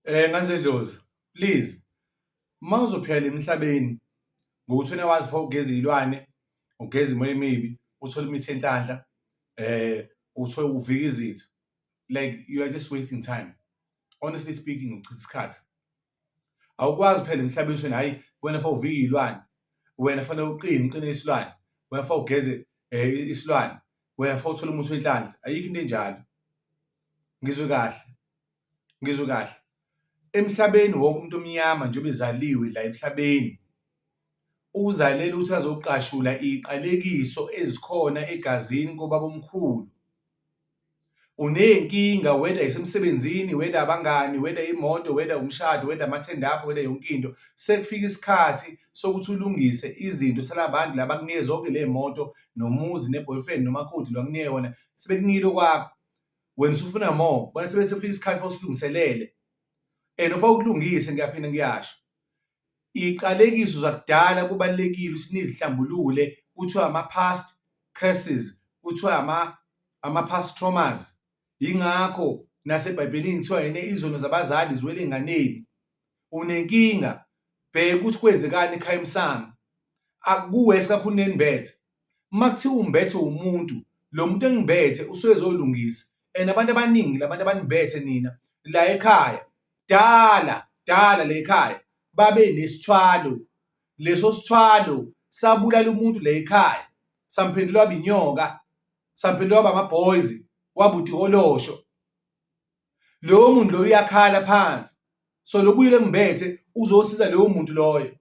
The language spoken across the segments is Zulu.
Ngane zedlozi, please, uma uzophila emhlabeni ngokuthi wena wazi for ugeza iy'lwane, ugeza imoya emibi, uthole imithi yenhlanhla, uthole uvike izitha, like you are just wasting time. Honestly speaking, uchitha isikhathi. Awukwazi phela emhlabeni uthi wena hhayi wena fanele uvike iy'lwane, wena fanele uqine uqine isilwane, wena fanele ugeze isilwane, wena fanele uthole umuthi wenhlanhla. Ayikho into enjalo. Ngizwe kahle, ngizwe kahle. Emhlabeni wonke umuntu omnyama njengoba ezaliwe la emhlabeni uzalelwe ukuthi azoqashula iy'qalekiso ezikhona egazini kobabomkhulu. Uney'nkinga whether isemsebenzini, whether abangani, whether imoto, whether umshado, whether amathenda akho, whether yonke into. Sekufika isikhathi sokuthi ulungise izinto salabantu laba abakunike zonke ley'moto nomuzi ne-boyfriend nomakoti lo akunike wona, sebekunikile okwakho. Wena usufuna more, bona sebesefika isikhathi fanele usilungiselele and ufake ukulungise ngiyaphinda ngiyasho. Iy'qalekiso zakudala kubalulekile ukuthi nizihlambulule kuthiwa ama-past curses, kuthiwa ama-past traumas. Yingakho naseBhayibhelini kuthiwa yena izono zabazali ziwela ey'nganeni. Unenkinga, bheka ukuthi kwenzekani ekhaya emsamo. Akuwesi kakhulu nenimbethe. Uma kuthiwa umbethe umuntu, lo muntu engimbethe usuke ezolungisa and abantu abaningi labantu abanibethe nina la ekhaya dala dala la ekhaya babe nesithwalo leso sithwalo sabulala umuntu la ekhaya samphendula waba inyoka samphendula waba ama-boys waba utikolosho lowo muntu loyo uyakhala phansi so lobuyele ngibethe uzosiza lowo muntu loyo.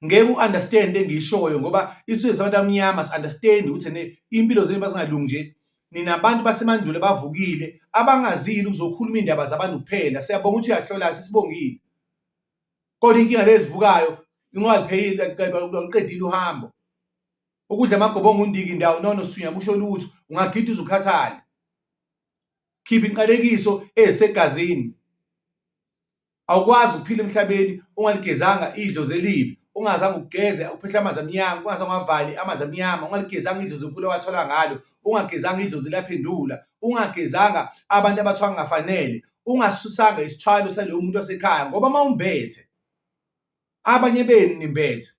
Ngeke u-understand engiyishoyo ngoba isizwe sabantu abamnyama si-understand ukuthi ene impilo zenu bazingalungi nje. Nina bantu basemandulo abavukile abangazile ukuzokhuluma iy'ndaba zabantu kuphela. Siyabonga ukuthi uyahlola sisibongile. Kodwa inkinga lezi ezivukayo ungalipheyile uqedile uhambo. Ukudla amagobongo undiki ndawo nono sithunya kusho lutho ungagida uze ukhathale. Khipha inqalekiso ezisegazini. Awukwazi ukuphila emhlabeni ungaligezanga idlozi elibi, ungazange ugeze uphehle amanzi amnyama, ungazange wavale amanzi amnyama, ungaligezanga idlozi okhule wathola ngalo, ungagezanga idlozi laphendula, ungagezanga abantu abathwa kungafanele, ungasusanga isithwalo salowo muntu wasekhaya ngoba uma umbethe abanye benu nimbethe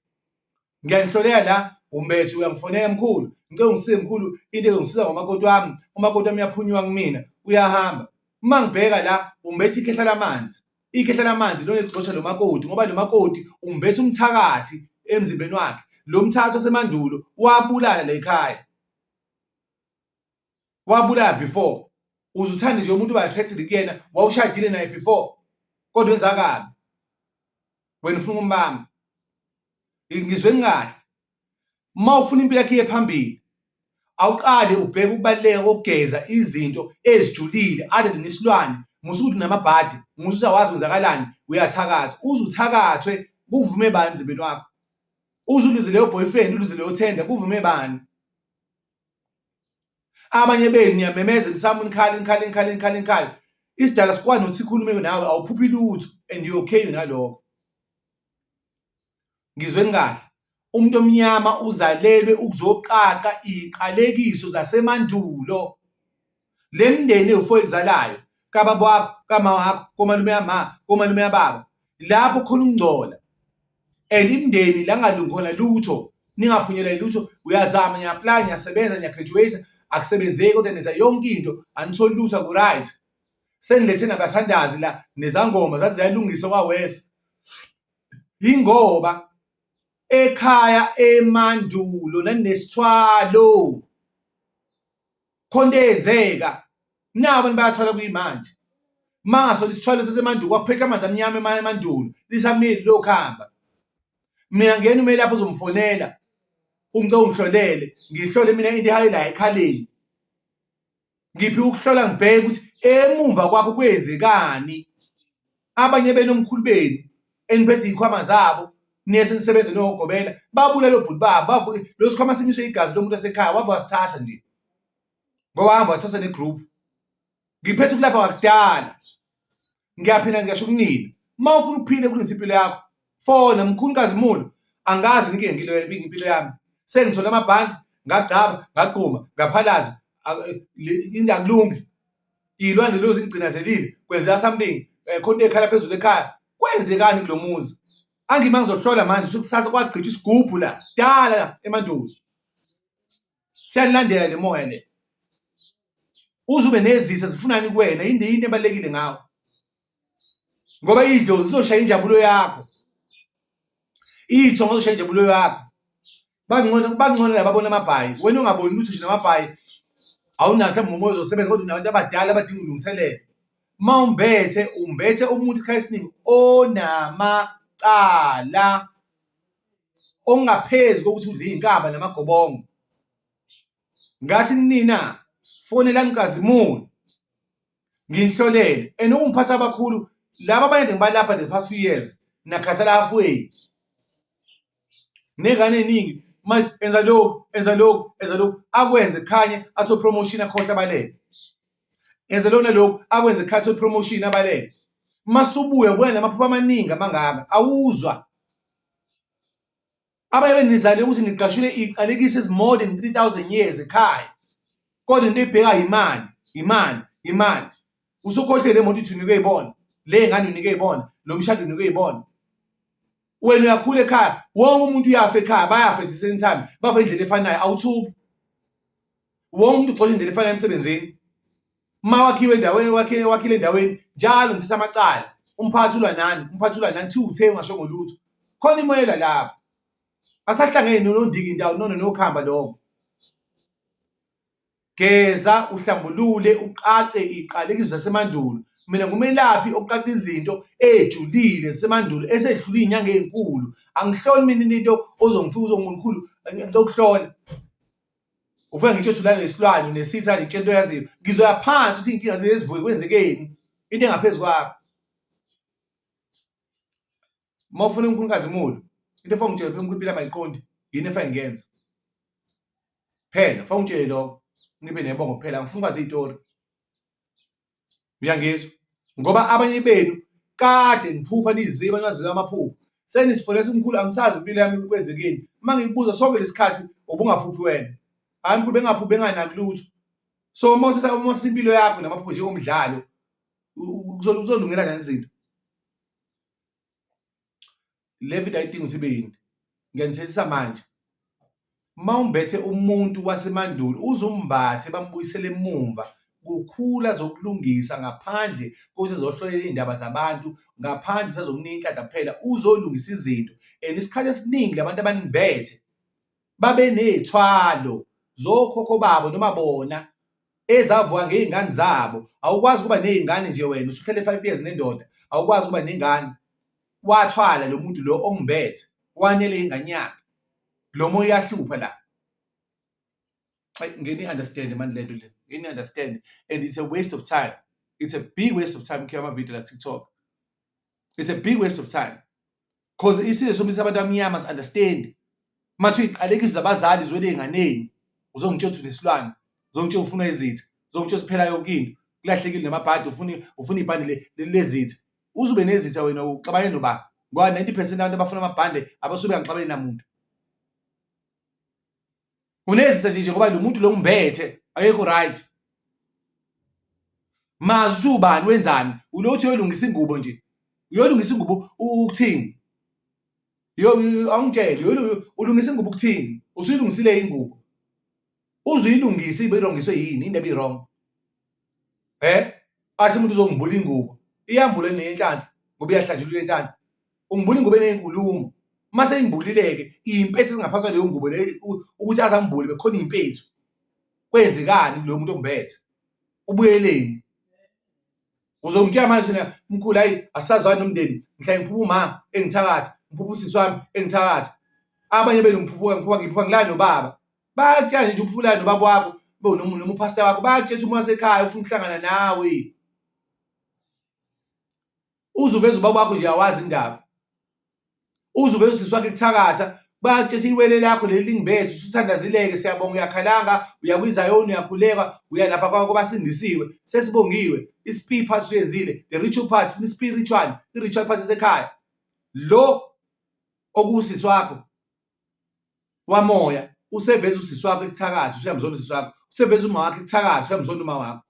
Ngiyanihlolela la umbethe uyangifonela mkhulu ngicela ungisize mkhulu into ezongisiza ngomakoti wami umakoti wami uyaphunyuka kumina uyahamba uma ngibheka la umbethe ikhehla lamanzi ikhehla lamanzi lona ligxosha lo makoti ngoba lo makoti umbethe umthakathi emzimbeni wakhe lo mthakathi wasemandulo wabulala la ekhaya wabulala before uze uthande nje umuntu uba-attracted kuyena wawushadile naye before kodwa wenza kabi wena ufuna ukumbamba ngizwe kahle uma ufuna impilo yakhe iye phambili awuqale ubheke ukubaluleka kokugeza izinto ezijulile other than isilwane musa ukuthi unamabhadi musa uzawazi kwenzakalani uyathakatha uze uthakathwe kuvume bani emzimbeni wakho uze uluze leyo boyfriend uluze leyo tender kuvume bani Abanye benu niyamemeza emsamo nikhale nikhale nikhale nikhale nikhale. Isidala sikwazi nokuthi sikhulume nawe awuphuphi lutho and you okay nalokho. Ngizweni kahle. Umuntu omnyama uzalelwe ukuzoqaqa iziqalekiso zasemandulo. Le mndeni ewu-four ekuzalayo kababa wakho, kama wakho, komalume kama, komalume kababa, lapho khona ukungcola and imindeni la kungalungi khona lutho, ningaphunyelwa yilutho, uyazama niya-apply-a, niyasebenza, niya-graduate-a, akusebenzeki kodwa nenza yonke into anitholi lutho aku-right. Senilethe nabathandazi la nezangoma zathi ziyalungisa kwa-worse. Yingoba ekhaya emandulo nanisithwalo. Khona into eyenzeka nabo abantu bayathwala kuyimanje. Uma ngasona isithwalo sasemandulo kwakuphehla amanzi amnyama emandulo lisamile lokuhamba. Mina ngiyena umelaphi ozomfonela ungicela ungihlolele ngihlole mina into ehayelayo ekhaleni. Ngiphi ukuhlola ngibheke ukuthi emumva kwakho kwenzekani. Abanye benu omkhulu benu eniphethe iy'khwama zabo niye senisebenze nogobela babulala obhuti babo bavuke lo sikhwama simiswe igazi lomuntu wasekhaya wave wasithatha nje ngoba wahamba wathatha ne-groove. Ngiphethe ukulapha kwakudala ngiyaphinda ngiyasho kunina uma ufuna ukuphila ukulungisa impilo yakho fona mkhulu Nkazimulo angazi inkinga ngilo impilo yami sengithole amabhandi ngagcaba ngagquma ngaphalaza into akulungi iy'lwane lezo zingigcinazelile kwenzeka something. Khona into ekhala phezulu ekhaya. Kwenzekani kulo muzi? Angima ngizohlola manje ukuthi kusasa kwagqitshwa isigubhu la dala emandulo. Siyanilandela le moya le. Uze ube nezitha zifunani kuwena yini yini ebalekile ngawe? Ngoba idlozi lizoshaya injabulo yakho. Ithongo lizoshaya injabulo yakho. Bangcono bangcono laba abona amabhayi. Wena ungaboni lutho nje namabhayi awunawo mhlawumbe umoya ozosebenza kodwa unabantu abadala abadinga ulungiselelo. Uma umbethe umbethe umuntu isikhathi esiningi onamacala okungaphezu kokuthi udle iy'nkaba namagobongo. Ngathi kunina fonelani uNkazimulo nginihlolele and ukungiphatha abakhulu laba abanye ngibalapha the past few years nakhathala halfway. Nengane eningi manje enza lokhu enza lokhu enza lokhu akwenze khanye athole promotion akhohle abalele. Enza lona lokhu akwenze khanye athole promotion abalele. Masubuya ubuya namaphupho amaningi amangaka awuzwa. Abanye benizale ukuthi niqashile iqalekise is more than 3000 years ekhaya. Kodwa into ebheka imali, imali, imali. Usukhohlele le moto uthi unike ibona, le ngane unike ibona, lo mshado unike ibona. Wena uyakhula ekhaya, wonke umuntu uyafa ekhaya, bayafa at the same time, bafa indlela efanayo, awuthuki. Wonke umuntu ugxoshwa indlela efanayo emsebenzini. Uma wakhiwe endaweni, wakhile wakhile endaweni, njalo nithatha amacala. Umphathi ulwa nani, umphathi ulwa nani, kuthiwa uthe ungashongo lutho. Khona imoyela lapho. Asahlangene nonondiki indawo nono nokhamba lokho. Geza, uhlambulule, uqaqe iqalekiso zasemandulo. Mina ngumelaphi oqaqa izinto ejulile zasemandulo esedlula iy'nyanga ey'nkulu. Angihloli mina into ozongifika uzongimkhulu ngicela ukuhlola. Ufike ngitsho ukuthi ulale nesilwane unesitha nje into oyaziyo. Ngizoya phansi ukuthi iy'nkinga zivuke kwenzekeni into engaphezu kwakho. Uma ufuna umkhulu Nkazimulo, into efuna ungitshele phela umkhulu impilo yami ayiqondi yini efake ngiyenze. Phela fake ungitshele lokho ngibe nebongo kuphela angifuni ukwazi iy'tori. Uyangizwa? Ngoba abanye benu kade niphupha niziba niwaziba amaphupho. Senisifonela umkhulu angisazi impilo yami kwenzekeni. Uma ngikubuza sonke lesikhathi ubungaphuphi wena. Hayi mkhulu bengaphuphi benganaki lutho. So uma usisa uma usisa impilo yakho namaphupho njengomdlalo kuzolungela kanjani izinto? Le video ayidingi ukuthi ibe yinde. Ngiyanithethisa manje. Uma umbethe umuntu wasemandulo uze umbathe bambuyisele emumva kukhula zokulungisa ngaphandle kokuthi ezohlolela iy'ndaba zabantu ngaphandle ukuthi azokunika inhlanhla kuphela uzolungisa izinto and isikhathi esiningi labantu abanimbethe babe ney'thwalo zokhokho babo noma bona ezavuka ngey'ngane zabo. Awukwazi ukuba ney'ngane nje wena usuhlele 5 years nendoda, awukwazi ukuba nengane. Wathwala lo muntu lo ongimbethe, wanele ingane yakhe. Lo moya uyahlupha la. Ayi ngeke ni-understand manje lento le. Ngeke ni-understand and it's a waste of time. It's a big waste of time ukukhipha ama-video la TikTok. It's a big waste of time. Cause isizwe somisa abantu abamnyama si-understand. Mathi uyiqalekisa zabazali zwele ey'nganeni. Uzongitshela ukuthi unesilwane, uzongitshela ufuna izitha, uzongitshela ukuthi phela yonke into. Kulahlekile namabhadi ufuna ufuna ibhande lezitha. Uze ube nezitha wena uxabane noba ngoba 90% abantu abafuna amabhande abasuke bengixabene namuntu. Unezitha nje ngoba lo muntu lo ngimbethe akekho right. Mazi ubani wenzani ulothi uyolungisa ingubo nje. Uyolungisa ingubo ukuthini? Yo awungitshele ulungisa ingubo ukuthini? Usuyilungisile ingubo. Uzuyilungise ibe ilungiswe yini into ebi-wrong? Eh? Athi umuntu uzongibula ingubo. Iyambula nenhlanhla ngoba iyahlanjululwa inhlanhla. Ungibula ingubo enezinkulumo. Uma seyimbulile-ke iy'mpethu ezingaphansi kwaleyo ngubo le ukuthi azambule bekukhona iy'mpethu. Kwenzekani kuloyo muntu okumbethe? Ubuyeleni? Uzongitshela manje thina mkhulu hayi asisazwani nomndeni ngihlale ngiphupha uma engithakatha ngiphupha usisi wami engithakatha abanye benu ngiphupha ngiphupha ngiphupha ngilala nobaba bayakutshela nje uphupha ulala nobaba wakho noma uphasta wakho bayakutshela ukuthi uma wasekhaya ufuna ukuhlangana nawe uze uveze ubaba wakho nje awazi indaba uze uveze usisi wakhe kuthakatha bayakutshela iwele lakho leli lingibethe usuthandazileke siyabonga uyakhalanga uya kwizayoni uyakhuleka uya lapha kwabasindisiwe sesibongiwe i-speed part usuyenzile the ritual part sifuna i-spiritual i-ritual part esekhaya lo okuwusisi wakho wamoya useveza usisi wakho ekuthakatha usuyamzonda usisi wakho useveza uma wakho ekuthakatha usuyamzonda uma wakho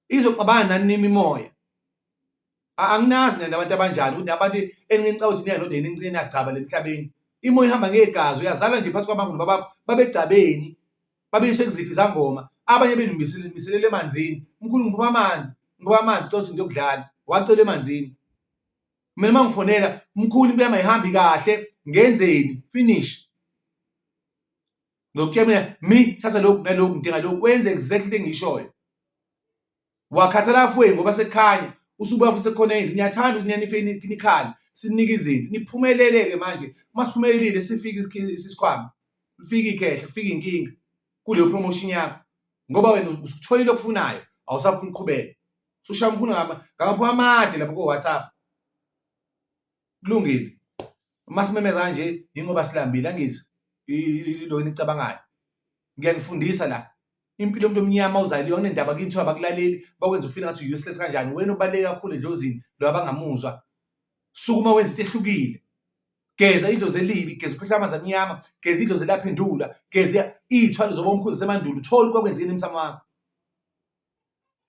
izoxabana nani imimoya. Anginazi nina abantu abanjani ukuthi abantu eninca ukuthi niya nodwa yini nincine nagcaba lemhlabeni. Imoya ihamba ngegazi uyazalwa nje phakathi kwabantu nobabakho babegcabeni babeyiswe kuziphi izangoma abanye benu miselele emanzini mkhulu ngiphuma amanzi ngiphuma amanzi cela ukuthi ngiyokudlala wacela emanzini mina uma ngifonela mkhulu impela mayihambi kahle ngenzeni finish ngokutshela mina mi thatha lokhu nalokhu ngidinga lokhu wenze exactly into engiyishoyo wakhathala halfway ngoba sekukhanya usubuya futhi sekukhona indlu niyathanda ukuthi nife nikhale sinike izinto niphumelele-ke manje uma siphumelelile sifike isikhwama lifike ikhehla kufike inkinga kuleyo promotion yakho ngoba wena usukutholile okufunayo awusafuni ukuqhubeka usushaya umkhulu ngamaphupho amade lapho ko-WhatsApp kulungile uma simemeza kanje yingoba silambile angithi ilo enicabangayo ngiyanifundisa la impilo yomuntu omnyama uzaliwe akunendaba kini kuthiwa abakulaleli bakwenza ufile ngathi useless kanjani wena ubaluleke kakhulu edlozini lo abangamuzwa sukuma wenza into ehlukile geza idlozi elibi geza uphehla amanzi amnyama geza idlozi elaphendula geza iy'thwalo zobomkhulu zasemandulo uthole okwakwenzekeni emsamo wakho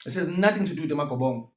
it has nothing to do with amagobongo.